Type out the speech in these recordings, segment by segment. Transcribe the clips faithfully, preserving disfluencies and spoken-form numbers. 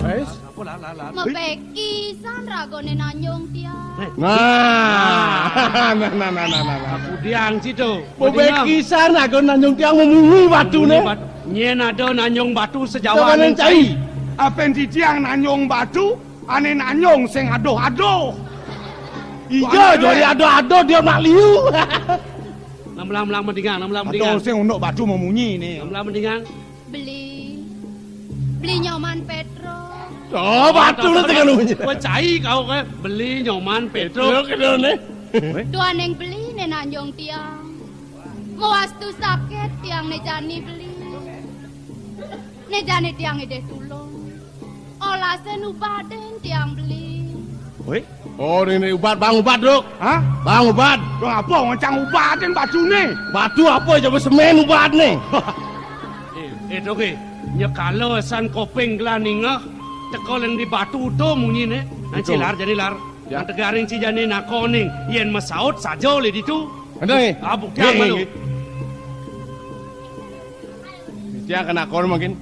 Wes. Apa, Lar, Lar, Lar? Mebeki san ragané nanjung tiang. Nah. Nah, nah, nah, nah, nah, nah. Kudiang situ. Mebeki san ragané nanjung tiang, memunyi batuné. Memunyi batu. Nyén ada nanjung batu sejawaning cai. Cai. Apén titiang nanjung batu, ané nanjung sing adoh-adoh. Ija, wah, jori adoh-adoh dia mak liu. Nang belang-belang mendingan, nang belang mendingan. Adoh sing unduk batu memunyi né. Nang belang mendingan. Beli. Beli Nyoman Pétruk. Oh, batu lu tekan lu. Wah, cai kau ké. Beli Nyoman Pétruk. Pétruk itu né. Duaning beli né nanjung tiang. Mawastu sakit tiang né jani beli. Né jani tiang idih tulung. Olasé nubatin tiang beli. Woi. Oh, ini ubat, Bang, ubat, Duk. Hah? Bang, ubat. Bang, apa ngoncang ubatin batuné? Batu apa coba semén ubatné? Eh, eh, Duk, eh. Nyekala san kopéng gelah ningeh, teka lén di batu to munyiné. Nang, betul, ci Lar, jani Lar. Ya. Nang tegaring ci jani nakoning, yén masaut saja lé ditu. Ada, eh? Ah, buktian malu. Eh, eh, eh. Dia kena kor mungkin.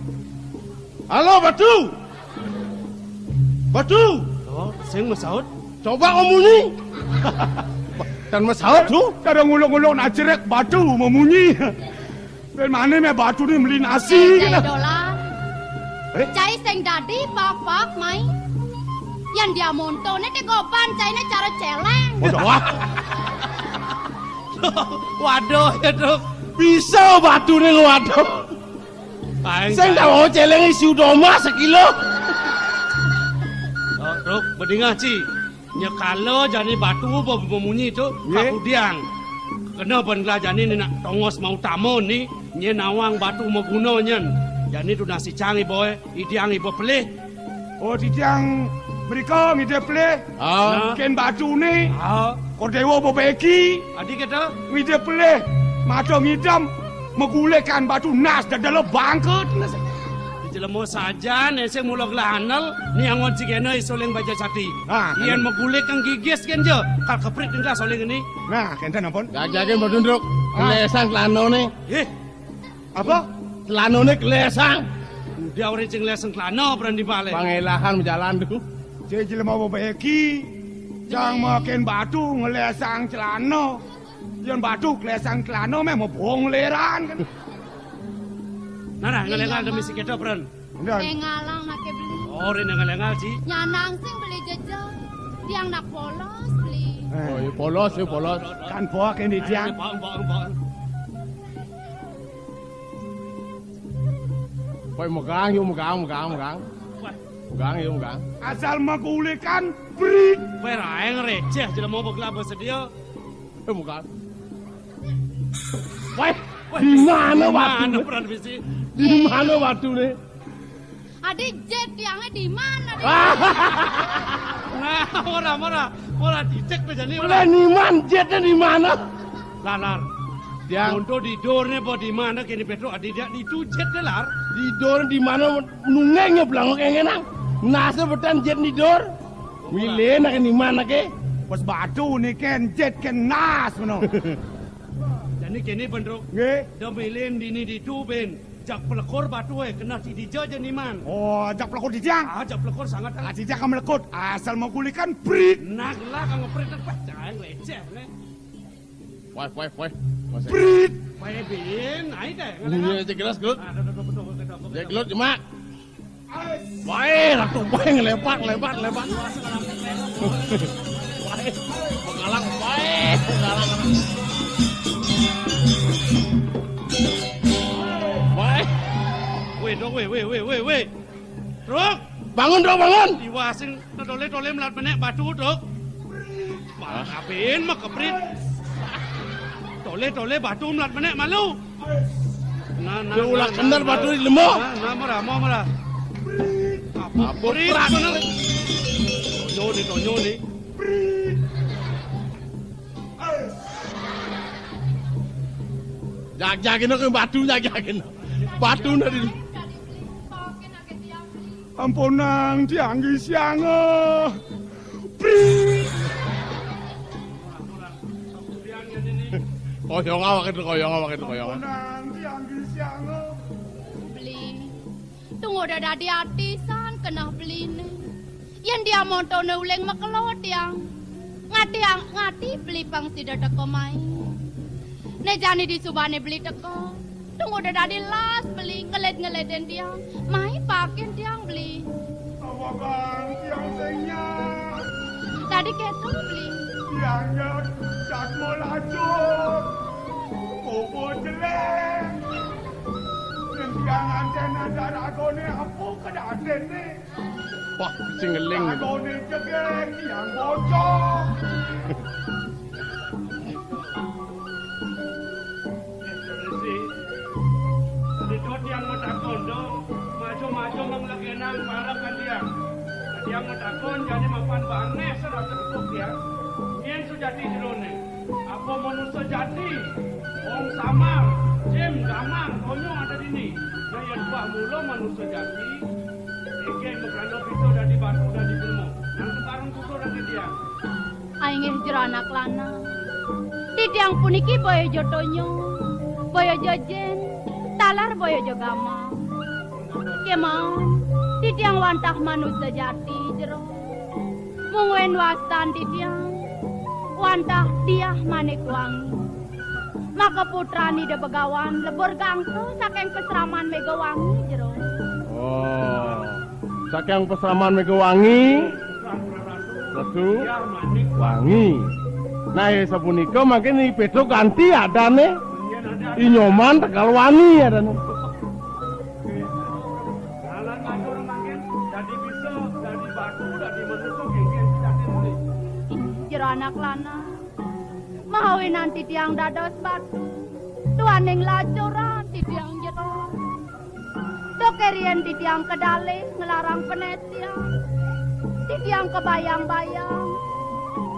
Halo, Batu! Batu! Oh, sing masaut? Coba ngomong ni. Dan masaut tu? Kada nguluk-nguluk nak cerek batu memunyi. Dari mana meh batu ni beli nasi? Cai dolan. Eh? Cai sing dadi pok-pok mai. Yan dia monto ni tegoban cai ni cara celeng. Waduh. Waduh, ya, Duk. Bisa batu ni, waduh. Paling sing tak mau celeng isi udah emas sekilo. Oh, Duk, bedingah, Ci. Nyekala jani batu be-, bemunyi tu, nggih, kakudiang. Kena ban gelah jani ni nak tongos mau utama ni, nyén nawang batu maguna nyén. Jani tu nasi cang iba, idiang iba pelih. Oh, titiang mrika ngidih pelih. Ah. Nah. Kén batu ni. Ah. Kor déwa bebeki. Adi kita? Ngidih pelih. Mata ngidam. Megulikan batu nas dadala bangkut. Jelema sajan, eh, sing mula gelah anel, ni angon si kena isuling baja sati. Ah, yén megulik kang gigis kén ja, kal keprit engkah soling ini. Nah, kénten ampun. Gagagin badundruk. Ah. Lesan celana ni. Eh, apa? Celana ni kelesang. Dia orang sing lesang celana berani balik. Pangelahan berjalan tu. Cek jelema bebeki, cang makin batu ngelesang celana. Yén batu kelesang celana meh mebong leran kan. Nah, nah, ngelengal demi si kita, Pren. Enggak. Engalang nake beli. Oh, rin engal-engal, Ci. Nyanang sing beli jejeg. Tiang nak polos beli. Eh. Oh, ya polos, ya polos. Kan bawa kene tiang. Bawa, bawa, bawa. Woi, megang, yuk megang, megang, megang. Megang, yuk megang. Asal magulikan, brit. Woi, raeng receh, jelema begelap bersedia. Eh, bukan. Woi, di mana batu? Di mana batu ni? Adi jet tiangnya di mana? Nah, ora, ora, ora dicek to jani. Boleh niman jetnya di mana? Lalar. Dia. Untuk di dornya apa di mana kene Petro adi dia di tu jetnya lar. Di dor di mana nungengnya belangok engenang. Nasa betan jet di dor. Milih nak niman ke? Pas batu ni ken jet ken nas meno. Jani kene Petro. Nggih. Do milih dini di tu ben. Jak pelekor batu, eh, kena si dija je niman. Oh, jak pelekor dijang. Ah, jak pelekor sangat. Ah, dijang kamu lekut. Asal mau kulikan, brit. Nah, gelah kamu brit, wah, jangan receh, ne. Wah, wah, wah. Brit. Wah, bin, ai deh. Bunyi aja keras, Glut. Ah, betul, betul, betul, betul, betul. Ya, Glut, cuma. Wah, ratu, wah, ngelepak, lepak, lepak. Wah, menggalang, wah, menggalang. Woi. Woi, Dok, woi, woi, woi, woi, woi. Dok. Bangun, Dok, bangun. Iwah sing tole-tole melat menek batu, Dok. Hah? Apin mah keprit. Tole-tole batu melat menek malu. Nah, nah, dia ulah nah, kendar nah, batu nah. Di lemah. Nah, nah, murah, murah, murah. Apa prit, prit, bener. Tonyo ni, tonyo ni. Prit. Jag-jagin aku batu, jag-jagin. Batu na di. Ampunang tiang gisianga. Prit. Koyong awak itu, koyong awak itu, koyong. Ampunang tiang gisianga. Beli. Tunggu dadi atisan keneh beli. Yén tiang montoné uling makelo tiang. Ngati, ngati beli pang sida teka mai. Né jani disubané beli teka. Tungguda dadi las beli ngelid-ngelidin tiang. Mai pakin tiang beli. Awakang tiang sing nyak. Dadi kéto beli. Tiang nyak jadma lacur. Bubur jelek. Yén tiang nganten ajar ragané apa kedadinné? Wah, sing ngeling. Ragané jegég, tiang bocor. Isi. Ditu tiang matakon, dong. Maju-maju manglegenang bareng kan tiang. Tiang matakon, jani mapan bané serasa cukup tiang. Yén sujati jeroné. Apa manusa jati? Wong samar, jim, gamang, donya ada dini. Nah, yén bak mula manusa jati, engkén makrana bisa dadi batu, dadi jelema. Nang sekarang kuda dadi tiang. Inggih jero anak lanang. Titiang puniki boya ja donya, boya ja jin, taler boya ja gamang. Kémaon, titiang wantah manusa jati jero. Mungguing wastan titiang wantah Diah Manik Wangi. Maka putran Ida Begawan lebur gangsa saking pasraman Megawangi jero. Oh, saking pasraman Megawangi, Ratu Wangi. Nah, ya sapunika mangkin I Pétruk ganti adané. I Nyoman tegal Wangi adané. Dalan matur mangkin dadi bisa, dadi batu, dadi manusa, kéngkén sujati mulih. Jero anak lanang, mawinan titiang dados batu, duaning lacuran titiang jero. Duké riin titiang kedalih nglarang penetian, titiang kebayang-bayang,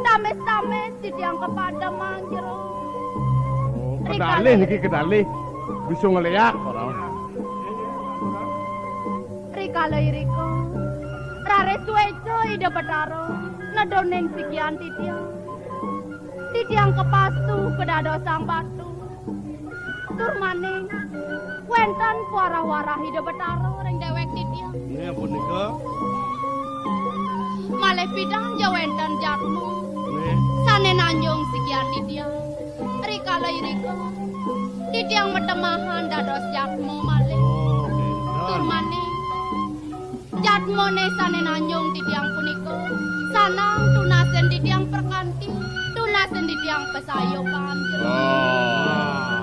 tamis-tamis titiang kepademang jero. Oh, kedalih niki kedalih. Bisa ngléak ora? Rikala irika, raris suéca Ida Betara nedoning sikian titiang. Titiang kepastu kedadosang batu. Tur maning, wénten puarah-warah Ida Betara ring déwék titiang. Inggih punika. Malih pidan ja wénten jadma. Nggih. Sané nanjung sikian titiang. Rikala irika, titiang matemahan dados jadma malih. Oh, nggih. Tur maning, jadmané sané nanjung titiang punika, sanang tunasin titiang prakanti, tunasin titiang pasayopan. Oh.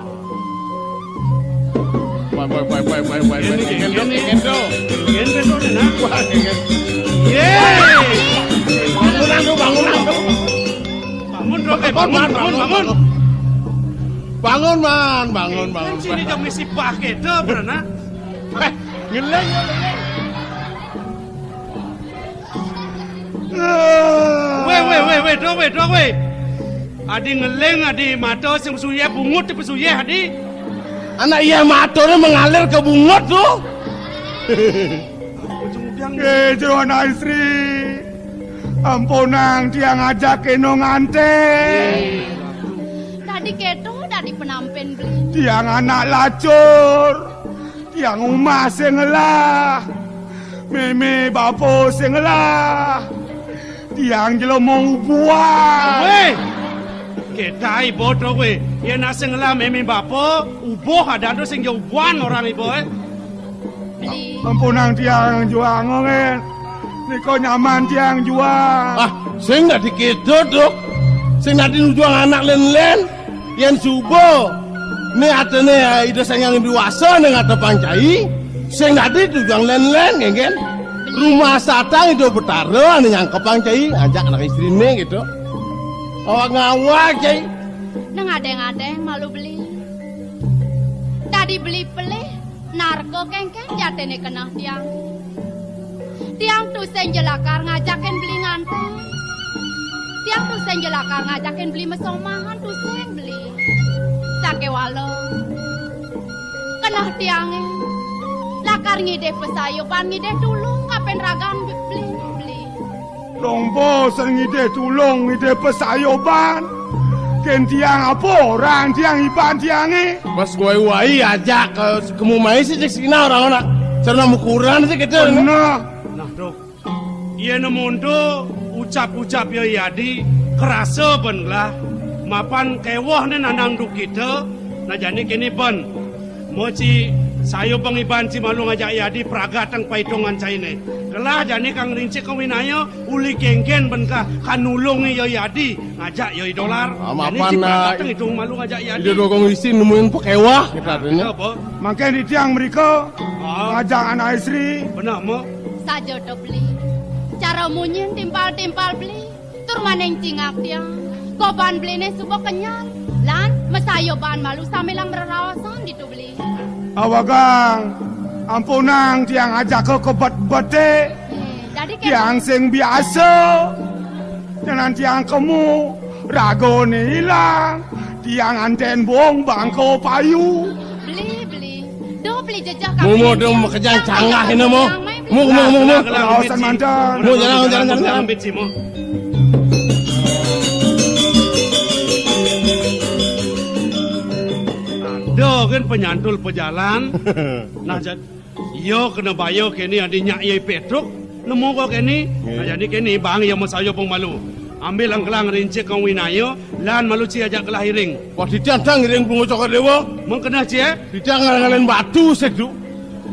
Wah, wah, wah, wah, wah, wah, wah. Ini, ini, ini. Ini, ini, ini. Wah, ini. Yeay. Bangunan tuh, bangunan tuh. Bangun, Bro, eh, bangun, bangun, bangun, bangun. Bangun, Man, bangun, bangun. Kan sini jam isi pakai tuh, pernah. Eh, ngeling, ngeling. Wéh, wéh, wéh, wéh, dong, wéh, dong, wéh. Adi ngeling, adi mata sing pesuyeh, bungut di pesuyeh, adi. Anak iya matane mengalir ke bungut tuh. Ujung-ujung. Eh, jero anak istri. Ampunang tiang ajak kena nganten. Dadi keto, dadi penampin beli. Tiang anak lacur. Tiang umah sing ngelah. Mémé bapa sing ngelah. Tiang jelema ubuhan. Wéh. Kétai iba to kowe. Yén sing ngelah mémé bapa, ubuh adan to sing ja ubuhan orang iba, eh. Beli. Ampunang tiang juang, nggih. Nika nyaman tiang juang. Ah, sing dadi keto, Duk. Sing dadi nujuang anak lén-lén. Yén suba né atene Ida Sang Hyang Widi Wasa ning ngadepang cai, sing dadi tujang lén-lén, nggih, nggih. Rumah satang Ida Betara ane nyangkepang cai, ajak anak istrine gitu. Awak ngawak cai. Nang adeng-adeng malu beli. Dadi beli pelih. Narka kengkeng jatine keneh tiang. Tiang tusing ja lakar ngajakin beli nganten. Tiang tusing ja lakar ngajakin beli masomahan, tusing beli. Sakewala keneh tiange lakar ngidih pasayuban, ngidih tulung kapen ragan beli, beli. Dong bos ngidih tulung, ngidih pasayoban. Ken tiang apa orang tiang iban tiange? Pas guai-guai ajak ke kemu mai sih cek sina orang anak. Cerna mukuran sih kita. Bener. Nah, Dok. Yén monto ucap-ucap ya yadi, kerasa ben gelah, mapan kéweh né nandang duh kita, nah jani kéné ben. Mo ci sayo pang iban ci malu ngajak yadi pragatang paitungan cainé. Gelah jani kang rincik kang winaya, uli kéngkén ben ka kanulung ya yadi, ngajak ya i dolar. Ah, jani mapan, ci ah, pragatang itung malu ngajak yadi. Ida dogong isin nemuin pakéweh, kita artinya. Apa? Mangkén titiang mrika, ah, ngajak anak istri. Benar, Mo. Saja to beli. Cara munyin timpal-timpal beli. Tur maning cingak tiang. Goban beliné suba kenyal. Lan masaya ban malu sambilang mreraosan ditu beli. Awagang, ampunang tiang ajaka kebet-bete. Eh, dadi kéto. Tiang sing biasa. Nyanan tiang kemu, ragané ilang. Tiang anten bong bangka payu. Beli, beli. Duh, beli jejeh. Mu, mu, kami duh, tiang. Makejang canggah ini, mu. Mu, mu, mu, mu. Kawasan mantan. Mu, jalan, jalan, jalan, jalan. Ada kan penyantul pejalan. Nah, jad-, iya kena baya kéné adi nyak iya petuk. Nemu ko kéné. Iya. Nah, jani kéné bang iya masaya pang malu. Ambil angkelang rincik kang winaya, lan malu ci ajak gelah iring. Wah, titiang tang iring pungo cokor dewa. Mengkena ci, eh? Titiang ngalih-ngalih batu sedu.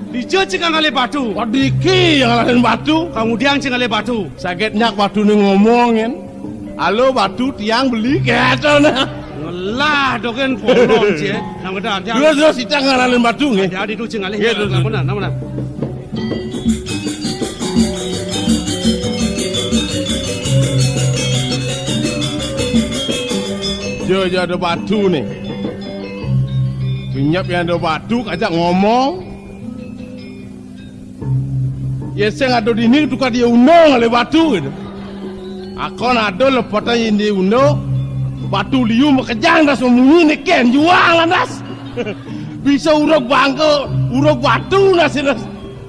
Dija ci ngalih batu. Wah, diki yang ngalih batu. Kang udiang ci ngalih batu. Saget nyak batu né ngomong, kan. Halo, batu, tiang beli, kéto nah. Ngelah, dogen polong, ci, eh. Nang ada, ada. Terus, terus, titiang ngalih batu, nggih. Ada, ada, itu ci ngalih. Iya, terus, terus. Nang mana, nang mana? Yo, yo, ada batu né. Senyap yang ada batu, ajak ngomong. Yén sing ada dini tukad iya unda ngalih batu kéto. Akon ada lepetan yén di unda, batu liu makejang das mamunyi né kén juang lantas. Bisa urug bangka, urug batu das, das.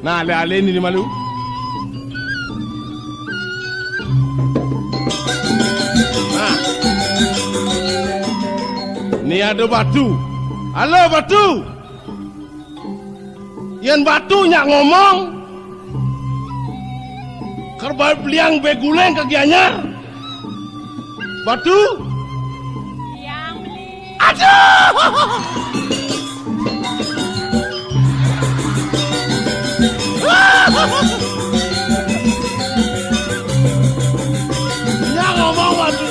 Nah, alih-alih né malu. Nah. Né ada batu. Halo, batu. Yén batu nyak ngomong, kerbau beliang beguling ka Gianyar. Batu? Tiang beli. Aduh! Nyak ngomong batu.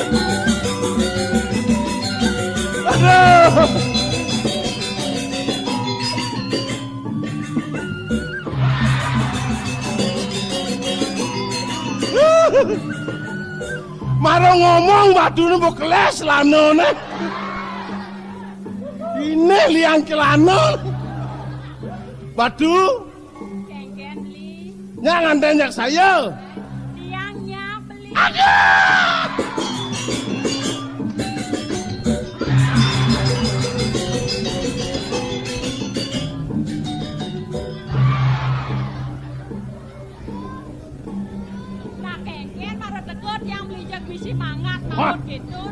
Aduh! Mara ngomong batuné mbok kelés lanané. Iné liang kelana. Batu. Kéngkén beli. Nyak nganten nyak saya. Tiang nyak beli. Aduh! Nah, kéngkén mara teka tiang beli jeg misi mangat. Hah? Namun gitu.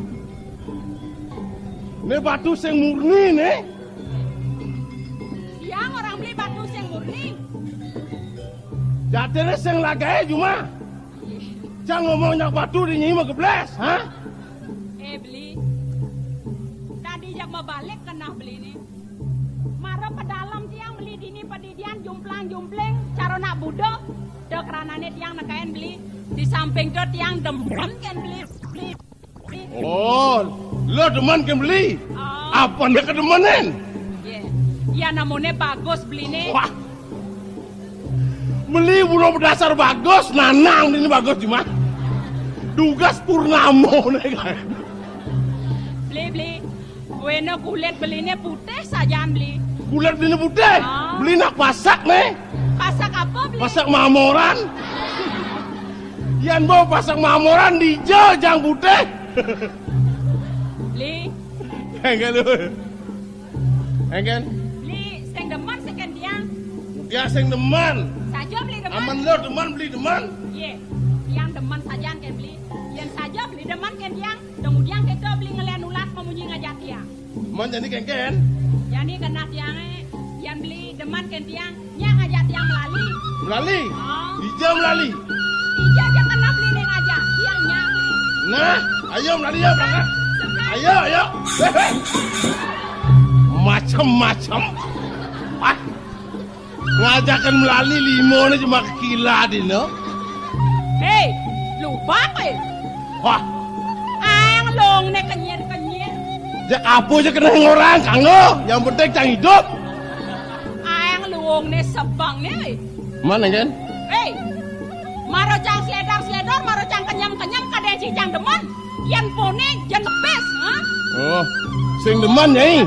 Né batu sing murni né. Tiang orang beli batu sing murni. Jatiné sing lagaé jumah. Cang ngomong nyak batu di nyai mah geblés, ha? Eh, beli. Tadi jak mabalik keneh beliné. Mara pedalem tiang beli dini padidian jumplang-jumpling, cara nak buda. Da kranané tiang nekain beli. Di samping da tiang demen kén beli. Beli. Oh, lo demen kén beli? Oh. Apa né kedemenan? Yé. Ya, namuné bagus beliné. Wah. Beli belum dasar bagus, nanang ini bagus cuma. Dugas purnama né. Beli, beli. Wéna kulit beliné putih sajaan beli. Kulit beliné putih? Ah. Beli nak pasak né. Pasak apa beli? Pasak mamoran. Yan bo pasak mamoran dija jang putih. Beli. Enggak lu. Engken? Beli sing demen sing kén tiang. Udah sing demen. Saja beli demen. Aman lo demen beli demen. Yé, tiang demen sajaan kén beli. Yén saja beli demen kén tiang, dong udiang kita beli ngelian ulat mamunyi ngajak tiang. Demen jani kéngkén? Jani keneh tiangé, yén beli demen kén tiang, nyak ngajak tiang melali. Melali? Oh. Ija melali? Ija jak Nah, ayo, melali, ayo, berangkat. Ayo, ayo. Hei, hei. Macem-macem. Wah. Ngajakin melali limo né cuma kekila dino. Hei, lubang, wé. Wah. Aéng luungné kenyir-kenyir. Jak apa aja kena orang, kanggo. Yang penting cang hidup. Aéng luungné sebang né, wé. Mana, kan? Hei, mara cang sledar-sledor, mara cang kenyem-kenyem, kadé ci cang demen. Yén poné, yén tebis, ha? Oh, sing demen, Nyai.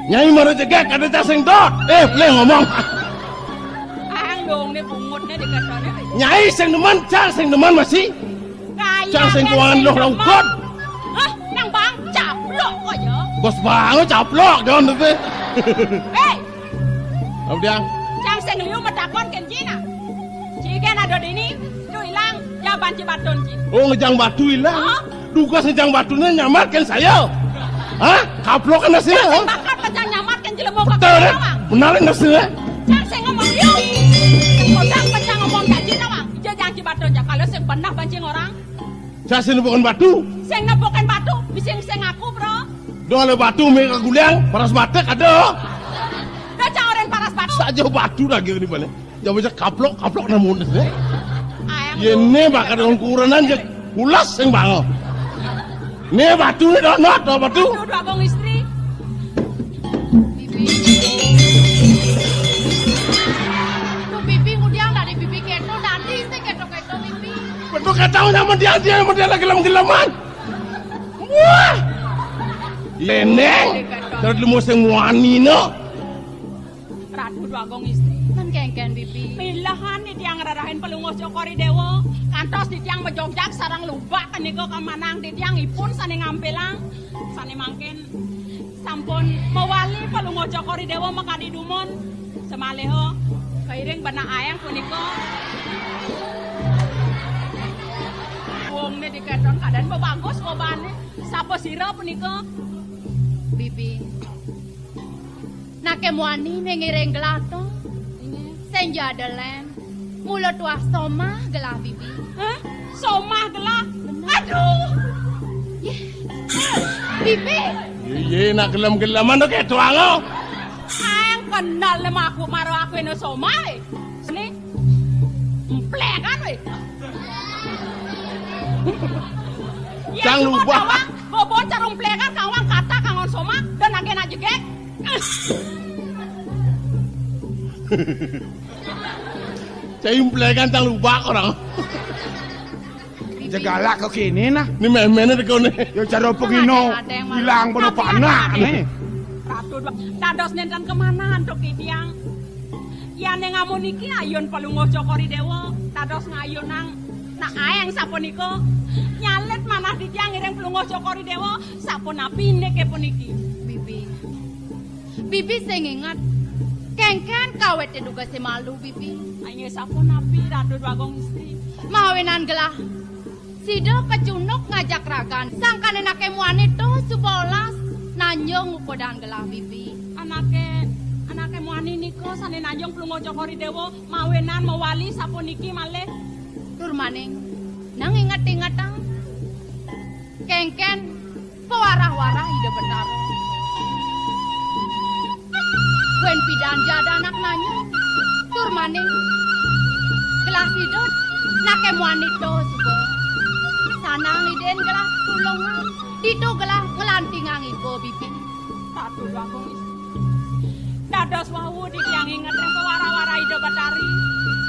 Nyai mara jegég, kadé cang sing dot. Eh, boleh ngomong. Aéng luungné bungutné diketoné. Nyai sing demen, cang sing demen masih. Cang sing kuangan loh lautot. Hah, nang bang caplok kok ya? Bos bang caplok, jangan tapi. Hei, Abdiang. Cang sing liu matakon kén ci nah. Ci kén ada dini, cu ilang, jaban ci batun ci. Oh, ngejang batu ilang. Hah? Dugas ngejang batuné nyamar kén saya. Hah? Kaplok kan hasilnya, hah? Bakat pacang nyamar kén ci lemo. Betul, ya? Benar kan hasilnya? Cang sing ngomong liu. Kodak pacang ngomong janji nawang. Ija jang ci batun ja. Kalau sing benah bancing orang. Saya sing nepukin batu. Sing nepukin batu, bisa sing aku, bro. Dong ada batu, mé kaguliang, paras batek ada. Dah cang orang paras batek. Saja batu lagi di mana? Jawab aja kaplok, kaplok namun deh. Aéng. Yén né bakal ukuran aja. Ulas sing bango. Né batu né donot, batu. Aduh, dua bong istri. Bibi. Tuh, Bibi ngudiang dari Bibi kéto, dadi sih kéto-kéto, Bibi. Betul kata sama dia, dia sama dia lagi gelem-geleman. Wah. Lénéng. Terus lu mau sing muani no. Ratu Dwagung Istri. Men kénkén, Bibi. Milahan titiang ngrerahin Palungguh Cokor I Déwa. Kantos titiang majogjag sareng lubak nika kamanang titiang ipun sané ngampilang. Sané mangkin sampun mawali Palungguh Cokor I Déwa makadi dumun. Samaliha kairing benah aéng punika. Wongné diketon kadén babagus babané. Sapa sira punika? Bibi. Naké muani né ngiring gelah to? Inggih. Sing ja ada lén. Mula tuah somah gelah Bibi. Hah? Somah gelah? Bener. Aduh. Yéh. Bibi. Yé, yé, nak gelem-geleman to kéto, anggo. Aéng kenal lem aku mara aku éné somah, é. Sini. Emplékan, wé. Cang lubah. Bobo cara emplékan, kawang kata, kangon somah, dan agén ajegég. Cai emplékan cang lubah orang. Jagalak kok kéné nah. Ini méméné dek koné. Ya cara pengino hilang pada panak nih. Ratu dua. Dados nénten kemana antuk titiang. Yaning amun niki ayun Palungguh Cokor I Déwa, dados ngayunang nak aéng sapunika. Nyalit manah titiang ngiring Palungguh Cokor I Déwa, sapunapi niki puniki. Bibi. Bibi sing inget. Kénkén kawit dugasé malu, Bibi. Inggih sapunapi, Ratu Dwagung Istri. Mawinan gelah sida kacunduk ngajak ragan. Sangkaning anaké muani to suba olas nanjung ukudan gelah Bibi. Anaké, anaké muani nika sané nanjung Palungguh Cokor I Déwa mawinan mawali sapuniki malih. Tur maning nang inget-ingetang. Kénkén pawarah-warah Ida Betara. Buin pidan ja ada anak nanya. Tur maning gelah sida naké muani to suba. Sanang Ida gelah tulungan. Ditu gelah nglantingang iba Bibi. Ratu Dwagung Istri. Dados wau titiang inget ring pawarah-warah Ida Betari.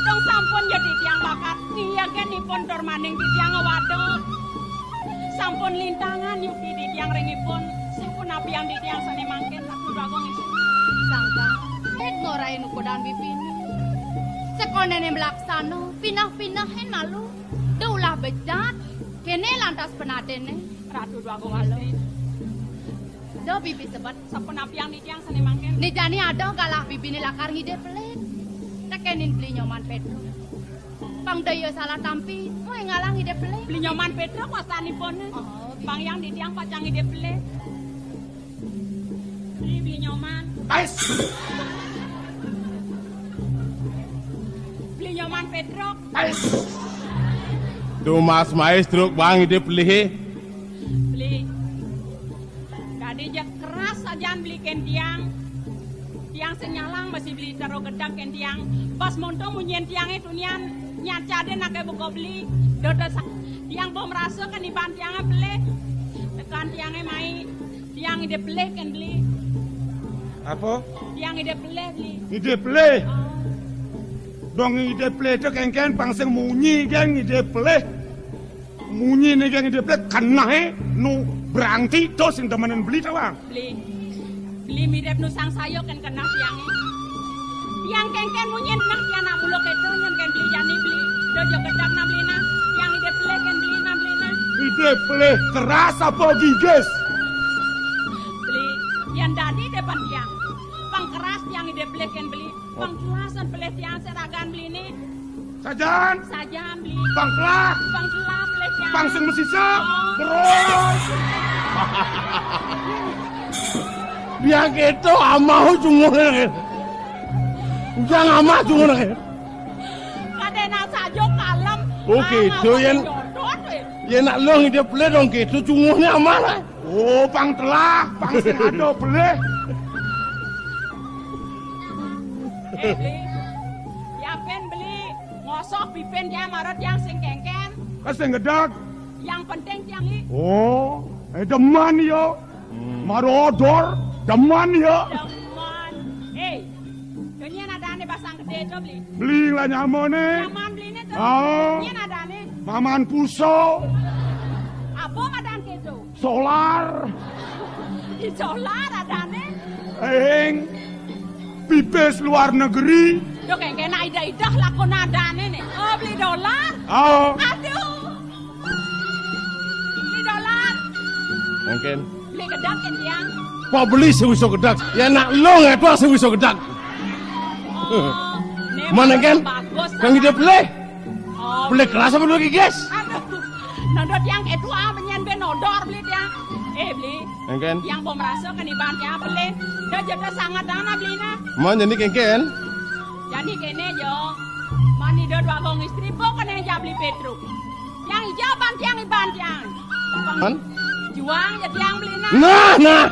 Dong sampun ja titiang bakat ngiyegin ipun tur maning titiang ngwaduk. Sampun lintangan yuki titiang ring ipun. Sapunapiang titiang sané mangkin, Ratu Dwagung Istri. Sangkan, ed ngorahin ukudan Bibiné. Sakonéné malaksana, pinah-pinahin malu. Da ulah becat, kéné lantas penadinné. Ratu Dwagung Istri. Da Bibi sebet. Sapunapiang titiang sané mangkin. Né jani ada galah Bibiné lakar ngidih pelit. Tekenin Beli Nyoman Pétruk. Pang da ia salah tampi, moy ngalah ngidih pelit. Beli Nyoman Pétruk wastanipun. Oh, Bibi. Pang yang titiang pacang ngidih pelit. Beli, Beli Nyoman. Ais. Beli Nyoman Pétruk. Ais. Tuh Mas Maestro bang ide pelih. Beli. Dadi ja keras sajan beli kén tiang. Tiang sing nyalang masih beli tero gedeg kén tiang. Pas montong munyin tiangé tunian nyat cadé naké buka beli. Dodo sa-, tiang bo merasa kan iban tiangé pelih. Tekan tiangé mai. Tiang ide pelih kén beli. Apa? Tiang ide pelih beli. Ide pelih? Oh. Dong ide pelih to kénkén pang sing munyi kén ide pelih. Munyi né kén ide pelih kenehé nu berarti to sing demenan beli to, Bang. Beli. Beli midep nu sangsaya kén keneh tiangé. Tiang kénkén munyin nah tiang nak mula kéto nyén kén beli jani beli. Do ja gedeg nah beli nah. Tiang ide pelih kén beli nah beli nah. Ide pelih keras apa gigis? Beli, yén dadi depan tiang. Pang keras tiang ide pelih kén beli. Pang kelasan pelih tiang seragan beli né. Sajan. Sajan beli. Pang kelah. Pang kelah pelih tiang. Pang sing mesisa. Oh. Terus. Biar kéto amah cunguh. Ujang amah cunguh. Kadéna saja kalem. Oh, kéto, yén. Yén nak luh ide pelih dong kéto cunguhné amah lah. Oh, pang telah, pang sing ada pelih. Eh, beli. Yapin beli ngosoh pipin tiang mara tiang sing kénkén. Ka sing gedeg. Yang penting tiang li. Oh, eh, demen ya. Hmm. Mara odor, demen ya. Demen. Eh, nyén adané basang gedé to, beli. Beli lah nyamané. Nyaman beliné to. Ah. Nyén adané. Maman puso. Apa adané kéto? Solar. Di solar adané. Ing. Pipis luar negeri. Yo, kénkén idah-idah lakon adané né. Oh, beli dolar. Oh. Aduh. Beli dolar. Mungkin. Beli gedeg kén tiang. Kok beli sing iso gedeg? Ya nak luh ngéto sing iso gedeg. Oh, né mana kan? Bagus. Kang ide pelih. Oh. Pelih keras apa dulu gigis? Aduh. Nodor tiang kéto ah, menyén ben nodor beli tiang. Eh, beli. Kénkén. Tiang bo merasa kén iban tiang pelih. Da jeda sangat dana beli nah. Man jani kénkén. Jani kéné jo. Mani da dua gong istri bo kena ja beli Pétruk. Tiang ijo ban tiang iban tiang. Man? Juang ja tiang beli nah. Nah, nah.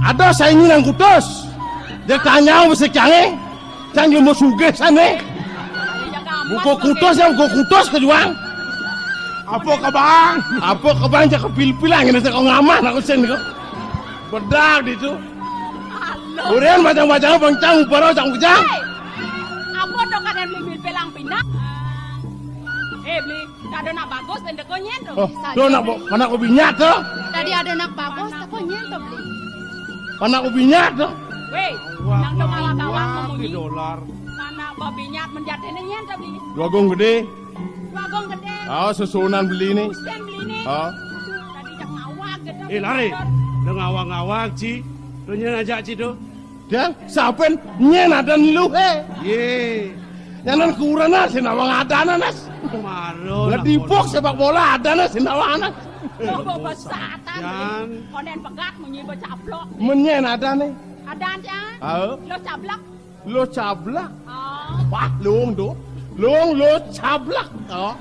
Ada saingi nang kutus. Dia tanya mesti cangé. Cang dia mau sugih sané. Buka kutus ya, buka kutus ke juang. Apa ke bang? Apa ke bang cak kepil-pilang ini kau ngamah aku sen kau. Bedak di tu. Urian macam-macam bang cang baru cang bujang. Apa tu kan yang beli pilang pindah? Eh, beli. Kada nak bagus, dan teko nyén to. Oh, to nak bo-, panak ubi nyat to. Tadi ada nak bagus, teko nyén to, beli. Panak ubi nyat to. Wéh, nang to malah gawang ngomong ni. Dolar. Panak babi nyat menjatene nyén to, beli. Dua gong gedé. Dua gong gedé. Ah, susunan beli ni. Susunan beli ni. Ah. Tadi jak ngawag gitu. Eh, lari. Dah ngawag-ngawag, Ci. Tu nyén aja, Ci, tu. Dang, saben nyén adan luhé. Yé. Nyanan kurana sing nawang adané, Nas. Maro. Ngedipuk sepak bola adané sing nawang, Nas. Coba besatan. Jan. Konen pegat munyi becaplok. Menyén adané. Adan, Jan. Halo. Lo cablak. Lo cablak. Oh. Wah, lung tu. Lung lo cablak. Oh.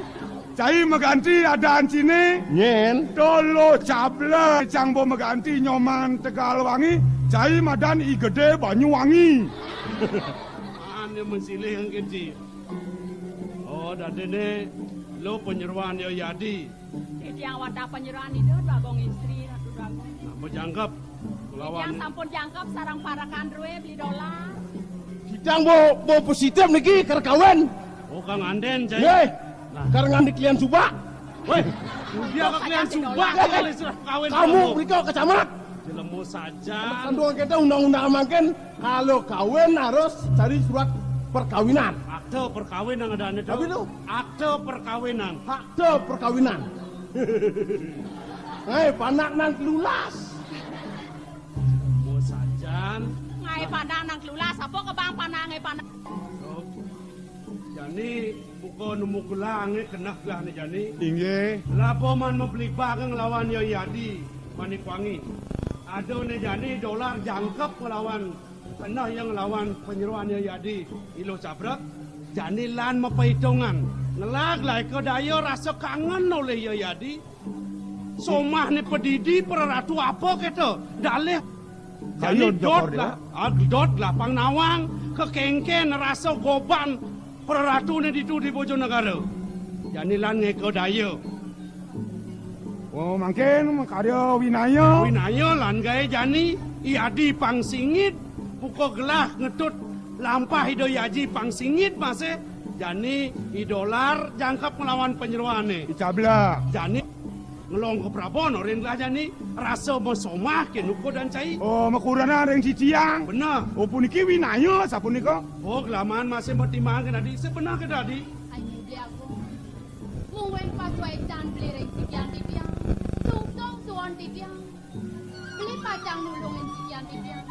Cai maganti adan ciné. Nyén. To lo cablak, cang bo maganti Nyoman Tegal Wangi. Cai madan I Gedé Banyuwangi. Ané mensilih engké, Ci. Oh, dadiné lo penyeruan ya Yadi. Titiang wantah penyeruan Ida, Bagong Istri, Ratu Bagong. Nah, bejangkep. Lawan. Titiang sampun jangkep sareng parekan drué beli dolar. Titiang bo, bo positif niki kar kawin. Oh, Kang Andén, Cai. Nggih. Nah. Kar nganti klian subak. Wéh, dia kok klian subak, kawin. Kamu mriko ke camat. Jelema saja. Sanduan kita undang-undang mangkin, kalau kawin harus cari surat perkawinan. Akte perkawinan ada nih, Tapi tuh. Akte perkawinan. Akte perkawinan. Hei, panak nang telulas. Jelema sajan. Ngai panak nang telulas, apa ke bang panak ngai panak? Jani, buka nemu gelangé keneh gelahné jani. Inggih. Lapa man mapelibak nglawan Yai Adi, Manik Wangi. Adané jani dolar jangkep nglawan keneh yang nglawan penyeruan Yai Adi, Ilo Cabrek. Jani lan mapaitungan. Ngelah gelah ika daya rasa kangen olih iya yadi. Somahné padidi praratu apa kéto? Dalih jani dot gelah, ah, dot gelah pang nawang kakéngkén rasa goban praratuné ditu di Bojonegara. Jani lan ngéka daya. Oh, mangkin makarya winaya. Winaya lan gaé jani, I Adi pang singit, buka gelah ngetut lampah Ida I Aji pang singit masih, jani I Dolar jangkep nglawan panyeroané. I Cablah. Jani ngelong ka prabon, orin gelah jani, rasa masomah ké nuka dan cai. Oh, makurenan ring titiang. Beneh. Oh, puniki winaya sapunika. Oh, gelaman masih matimbang ké dadi, sebeneh ké dadi. Ayu Dé Agung. Mungguing pasuaican beli ring sikian titiang. Sungsung suwon titiang. Beli pacang nulungin sikian titiang.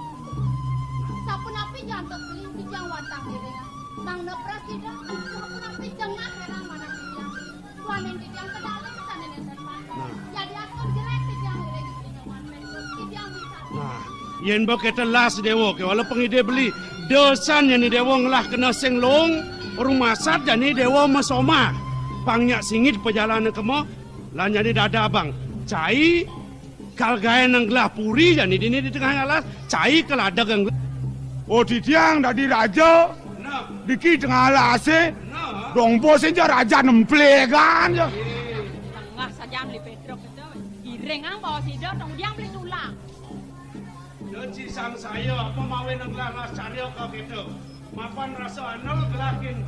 Sapunapi jantuk beli titiang wantah ngiringang. Mangda prasida, sapunapi jengah énang manah titiang. Suaning titiang pedalih sané nénten pantang. Nah. Jadi atur jelék titiang ngiring titiang wan Pétruk, titiang bisa. Nah, yén ba kéto las Déwa, kéwala pangidih beli. Dasan jani Déwa ngelah kena sing luung, rumasat jani Déwa masomah. Pang nyak singit pajalan kema, lan jani dada abang. Cai kal gaé nang gelah puri jani dini di tengah alas, cai kal adeg nang gelah. Oh, titiang dadi raja. Nah. Diki tengah alasé. Nah. Dong bos aja raja nemplegan ya. Tengah sajan beli Pétruk itu, iring ang bawa sida, tong udiang beli tulang. Ya, ci sangsaya, apa mawi nang gelah las carya ka kéto. Mapan rasa anel gelah kin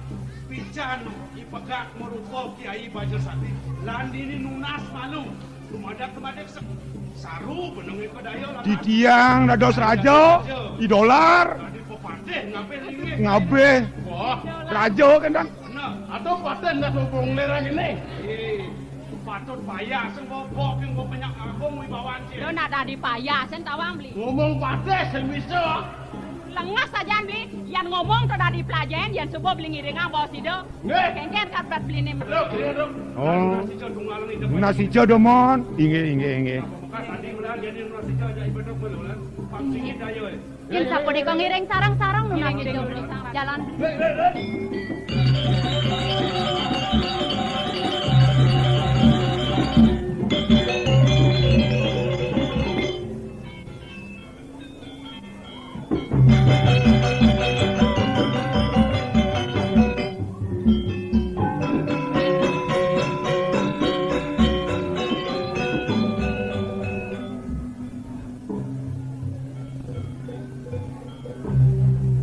pican I Pegak marupa Kiai Bajra Sakti. Lan dini nunas malu. Dumadak, dumadak se-, saru benengé ka daya lawan. Titiang dados raja, I Dolar. Dadi pepatih ngabih linggih. Ngabih. Wah. Raja kan, Dan? Nah, aduh, patih ndak hubung lerang ini. Eh, patut payah sing bobok yang banyak agung wibawan sih. Lo nak dadi payah, sen tawang beli. Ngomong patih sing bisa. Lengah sajan, Bi. Yan ngomong to dadi pelajain, yan subuh beli ngiringang bawa sida. Nggih. Kéngkén karbat beliné. Lo, iya, dong. Oh. Nasi jodung alang itu. Nasi jodong, Mon. Inggih, inggih, inggih. Bukan tadi ulah jadi nasi jodong ibadah kuwi, ulah. Pang singit ayo, eh. Yén sapunika ngiring sareng-sareng nunas. Ngiring, ngiring. Jalan.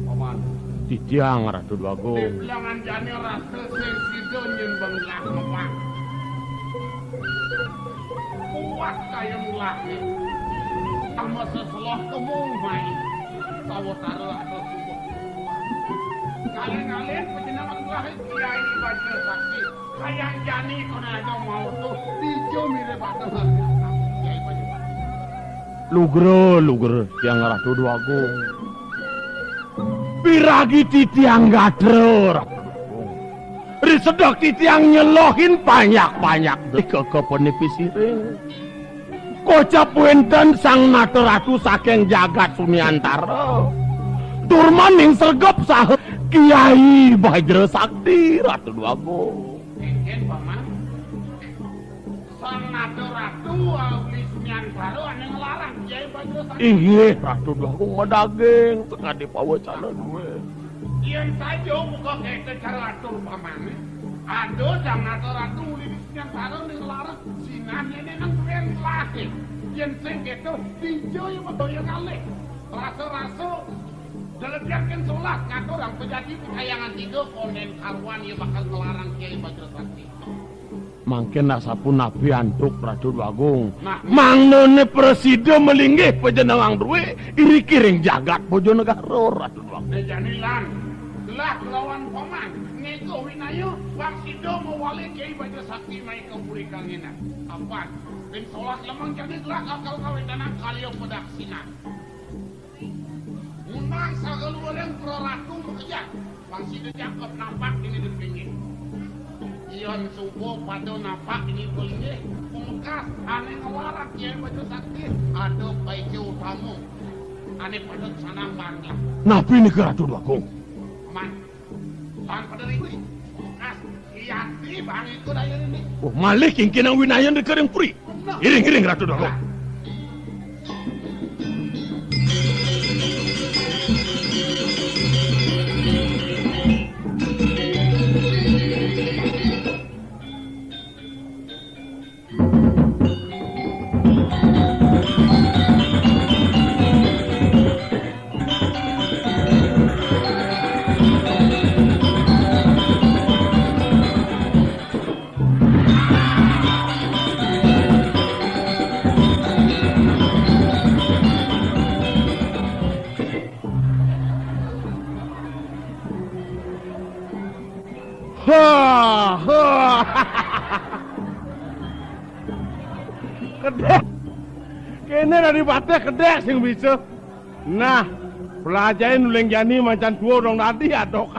Paman. Titiang, Ratu Déwagung. Di bilangan jani rasa sing sida nyen benglah ngepak. Kuat kaya mulahé. Sama seseloh kemung mai. Sawetara ada subuh. Kalih-kalih panjenengan mulahé Kiai Bajra Sakti. Kayang jani kono aja mau tuh, dija mirip ada. Kiai Bajra Sakti. Lugra, lugra, Tiang Ratu Déwagung. Piragi titiang gatra, Ratu Déwagung. Risedek titiang nyelohin panyak-panyak deka ka penipi siring. Kocap wénten Sang Nata Ratu saking jagat Sunyantara. Tur maning sregep saha Kiai Bajra Sakti, Ratu Déwagung. Kéngkén, Paman. Sang Nata Ratu, ah, uli Sunyantara ané nglarang Kiai Bajra Sakti. Inggih, Ratu Déwagung madaging, tengah dipawacana dué. Yén saja muka kéto cara atur pamané, ada Sang Nata Ratu uli Sunyantara ané nglarang, sinah yén nang duén lahé. Yén sing kéto, dija ya madaya ngalih. Rasa-rasa, delebiakin sebelas, ngaturang pejadi pekayangan tiga, kondén karuan ya bakal nglarang Kiai Bajra Sakti. Mangkin asapunapi antuk Ratu Déwagung. Nah. Mangdané prasida malinggih panjenengan drué, iriki ring jagat Bojonegara, Ratu Déwagung. Nah, jani lan, gelah kelawan paman, ngéga winaya, pang sida mawali Kiai Bajra Sakti mai ka puri Kangenan. Apan, pin solas lemeng jani gelah kakal kawéntenan kaliya padaksinan. Ngundang sakaluwareng praratu makejang, pang sida jangkep napak dini di pinggir. Yén suba pada napak dini di pinggir, pamekas ané nglarang Kiai Bajra Sakti, ada paica utama. Ané pada sanang bareng. Napi nika, Ratu Déwagung? Man, tan pada ribut. Pamekas Oh, malih kingkinang winayan ring puri. Iring, iring, Ratu Doro. Ha, ha. Kedék. Kéné Ratu Patih kedék sing bisa. Nah, plajahin uling jani macan tua dong tadi adok.